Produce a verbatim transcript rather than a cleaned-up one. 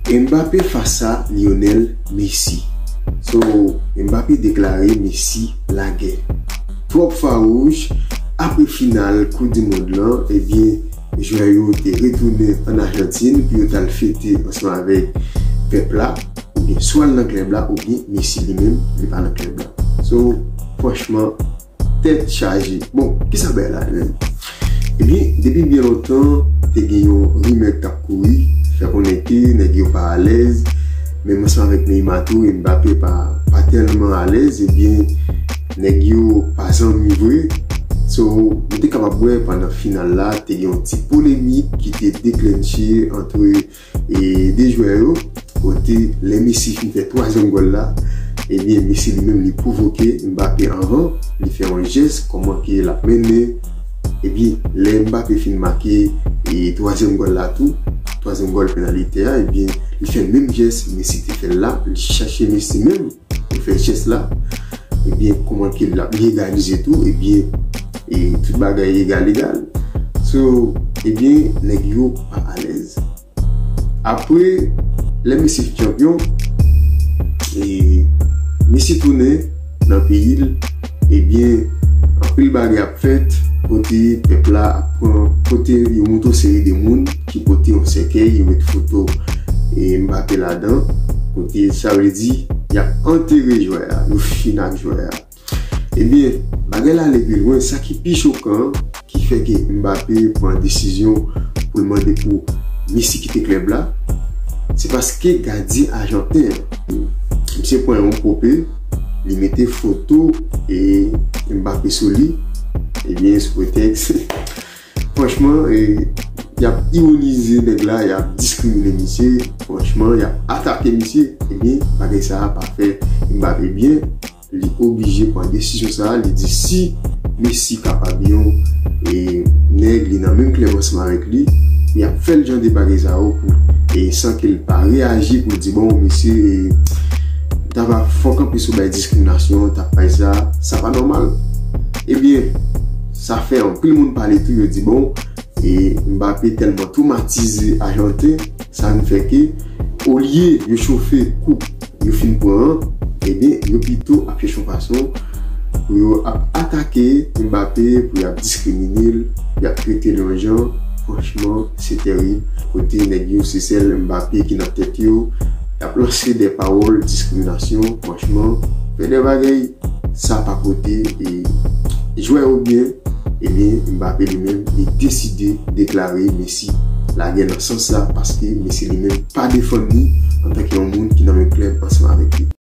Mbappé fas a Lionel Messi. So, Mbappé deklare Messi lagè. Twòp fawouch, apre final Koup di Mond lan, ebyen, jwè yo te retounen ann Ajantin pou yo t al fete ansanm avèk pèp la, oubyen swa l nan klèb la, oubyen Messi li menm, li pa nan klèb la. So, franchman, tèt chaje. Bon, kisa bagay la menm? Ebyen, depi byen lontan, te gen yon rimè k t ap kouri, fè konnen ke nèg yo pa alèz, menm ansanm avèk Neymar tou, Mbappé pa, pa tèlman alèz, ebyen, nèg yo pa zanmi vre. So, nou te kapab wè pandan final la, te gen yon ti polemik ki te deklenche antre e de jwè yo, kote lè Messi fin fè twazyèm gòl la, ebyen, Messi li menm li pwovoke Mbappé anvan, li fè yon jès, kòman ke l ap mennen. Ebyen, lè Mbappé fin make e twazyèm gòl la tou, twazyèm gòl penalite a, ebyen, li fè menm jès Messi te fè l la, li chache Messi menm pou fè jès la. Ebyen, kòman ke l ap egalize tou, ebyen, e tout bagay egal egal. So, ebyen, nèg yo pa alèz. Apre, lè Messi fin chanpyon, e Messi tounen nan peyi l, ebyen, anpil bagay ap fèt, kote pèp la ap pran, kote yo montre yon seri de moun ki pote yon sèkèy, yo met foto e Mbappé ladan, kote sa vle di, y ap antere jwè a, yo fin ak jwè a. Ebyen, bagay la ale pi lwen, sa ki pi chokan, ki fè ke Mbappé pran desizyon pou l mande pou Messi kite klèb la, se paske gadyen ajanten an, misye pran yon pope, li mete foto e Mbappé sou li, ebyen, sou pretèks, franchman, e, y ap ironize nèg la, y ap diskrimine misye, franchman, y ap atake misye, ebyen, bagay sa a pa fè Mbappé byen. Li oblije pran desizyon sa a, li di si Messi kapab yon e nèg li nan menm klèb ansanm avèk li, li ap fè l jan de bagay sa yo pou, e san ke l pa reyaji pou l di, bon, mesye, e, ta va fò kanpe sou bay diskriminasyon, t ap bay sa, sa pa nòmal. Ebyen, sa fè anpil moun pale tou, yo di, bon, e Mbappé tèlman twomatize Ajanten, sa vin fè ke, olye yo chofe koup yo fin pran an, ebyen, yo pito ap chèche yon fason pou yo ap atake Mbappé, pou y ap diskrimine l, y ap trete l yon jan, franchman, se terib. Kote nèg yo, se sèl Mbappé ki nan tèt yo, y ap lanse de pawòl diskriminasyon, franchman, fè de bagay, sa pa pote, e, jwè yo byen, ebyen, Mbappé li menm, li deside deklare Messi lagè nan sans sa, paske Messi li menm pa defann li antanke yon moun ki nan menm klèb ansanm avèk li.